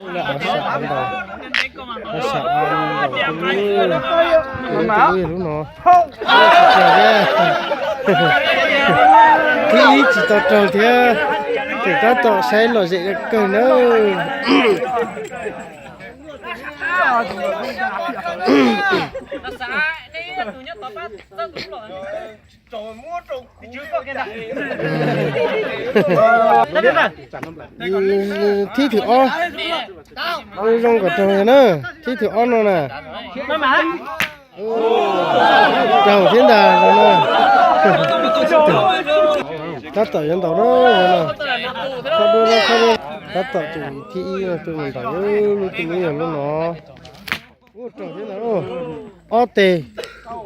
Lawv av sam av ntaus, av sam av ntaus, lub no. Thib ib tsis tau raug thiab, tseem tab tom saib lom zem kawg nawb. Thib thwm ob, zoo kom raug na, thib thwm ob no na. Raug thiab ntag no. Tab tom yuav ntaus na, no. Tab tom ces thib ib no peb mus ntaus lub twg, yog lub no. Ua raug thiab ntag, ob teg,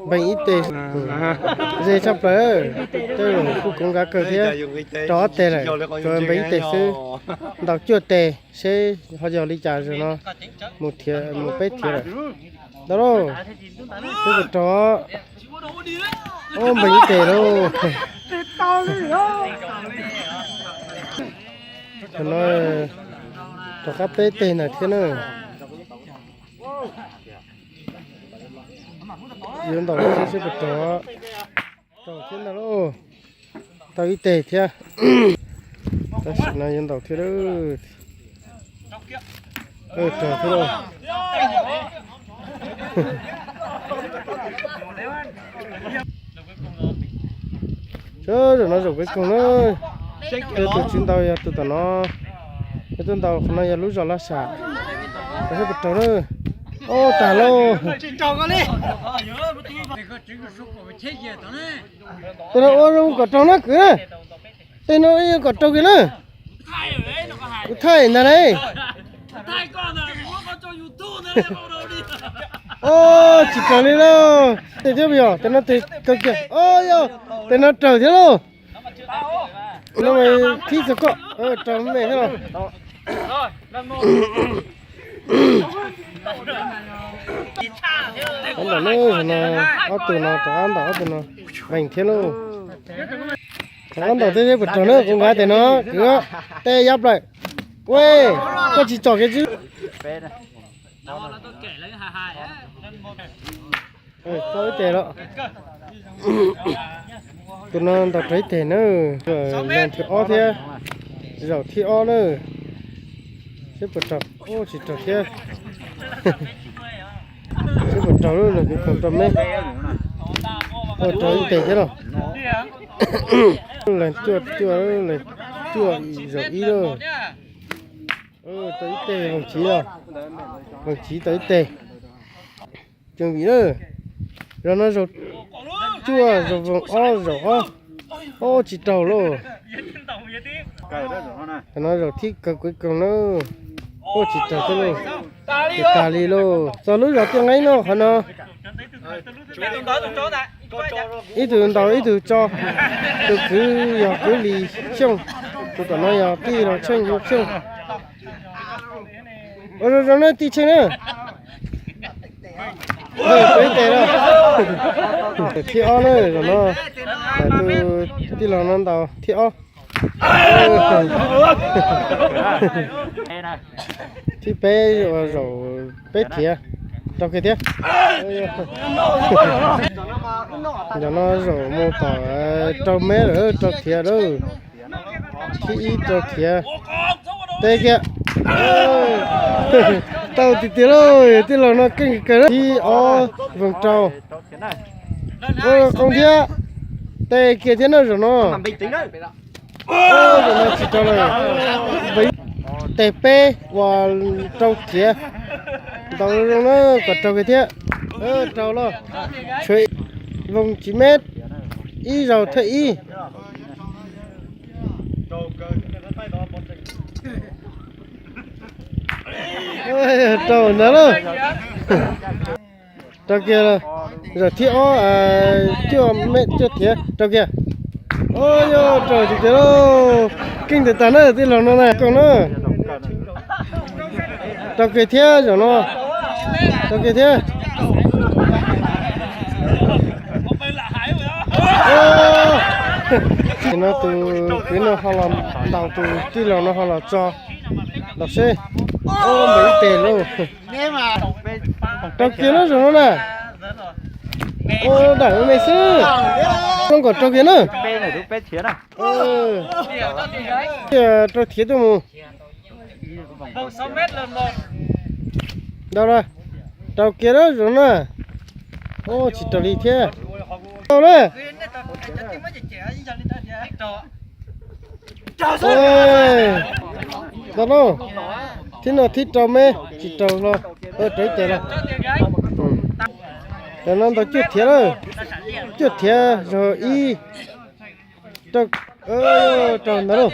npeeg ib teg. Ze tshaj plaws, tej zaum kuj koov nkav kawg thiab. Raug ob teg lawm, tsuas npeeg ib teg xwb. Ntaus cuaj teg seb ho yog li cas, zaum no mus thiav, mus peb thiav lawm. Ntau lauj, peb puas raug? Ob, npeeg ib teg lauj. Thaum no rov qab peb teg ntawd thiab na. Yuav ntaus thiab seb puas raug. Raug thiab ntag lauj. Tau ib teg thiab. Tam sim no yuav ntaus thiab lauj. Raug thiab lauj. Zaum no zaum peb koog na. Yog tus tswv ntaus yog tus tom no. Yog tus ntaus qhov no yog lub zos Laj Sam. Seb puas raug na. Ob, tag lauj. Tej no ua zoo kom raug na kwv na. Tej no ua zoo kom raug kiag na. Kuv thaij ntag lauj. Ob, tsis raug li lauj. Tej thiab yog tej no tej kawg kiag. Ob, yog tej no raug thiab lauj. No mas thib txog koj, raug me thiab lauj. Qhov ntawm no, ob tug no rov qab ntaus ob tug no, nqeeg thiab lauj. Rov qab ntaus thiab seb puas raug na, kuv nqa tes no kwv, tej yab plaws. Ua, koj tsis tsom kiag tsi. Tau ib teg los. Tus no ntaus raug ib teg na. Leej thib ob thiab, zaum thib ob na. Seb puas raug, tsis raug thiab. Seb puas raug lub no kuv koog rau me. Ua raug ib teg thiab los. Leej cuaj cuaj, leej cuaj zaum ib lawm. Tau ib teg voos chiv los, voos chiv tau ib teg. Cov vim na, zaum no zaum cuaj, zaum voos ob, zaum ob. Ob, tsis raug lauj. Qhov no zaum thib kawg kuv koog na. Ob, tsis raug thiab lauj. Ces tag li lauj. Txog lub zos Tiaj Nqeeb no qhov no. Ib tug ntaus ib tug tso. Tus kwv yog kwv Lis Xyooj, tus tom no yog tij laug Tsheej Xyooj. Ua zoo zoo na tij Tsheej na. Tau ib teg na. Thib ob na zaum no. Tus tij laug no ntaus thib ob. Thib peb, zaum peb thiav. Raug kiag thiab. Zaum no zaum mus tom rau me lawm, rau thiav lawm. Thib ib rau thiav. Teg kiag. Tau tiag tiag lauj, tij laug no keej kawg. Thib ob voos rau. Ua qoo thiab. Teg kiag thiab na zaum no. Zaum no tsis raug lawm. Teg peb uas rau thiav. Ntaus zoo na kom raug kiag thiab. Raug los. Tshuav voos chiv me, ib zaug thawj ib. Raug ntag lauj. Raug kiag, zaum thib ob, cuaj me cuaj thiav, raug kiag. Ua yog raug tiag tiag lauj. Keej tag tag na tij laug no na, koom na. Raug kiag thiab zaum no. Raug kiag thiab. Tam no tus kwv no ho los ntaus tus tij laug no ho los tso. Los seb. Ub, npaum ib teg lauj. Rau kiag na, zoo no na. Ub, dam me me xwb. Zoo kom rau kiag na. Rau thiav tuaj mus. Ntau na, rau kiag na, zoo na. Ub, tsis raug li thiab. Tau na. Ntau lauj. Thib no thib rau me, tsis raug los, rau ib teg los. Cov no ntau cuaj thiav lawm. Cuaj thiav zog ib. Rau, rau ntawd lauj.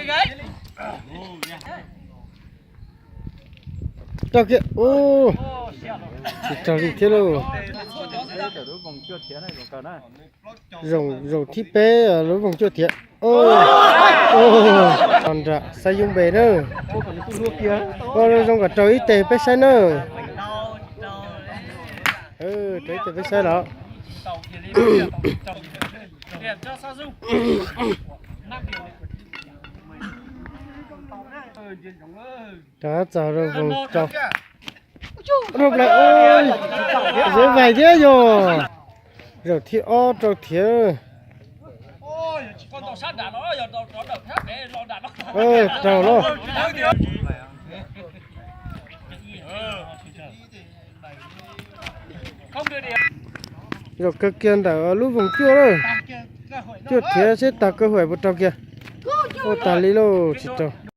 Rau kiag, ub, tsis raug li thiab lauj. Zoo, zoo thib peb lub voos cuaj thiav. Tos nram Xab Yooj Npe na. Ua zoo kom raug ib teg peb saib na. Raug ib teg peb saib los. Rov qab txog rau voos rau. Rau plaws, zeb vais thiab yog. Zaum thib ob rau thiab. Raug los. Zaum kawg kiag ntawm lub voos cuaj lawm. Cuaj thiav seb tag kev huam puas raug kiag. Ua tag li lauj, tsis raug.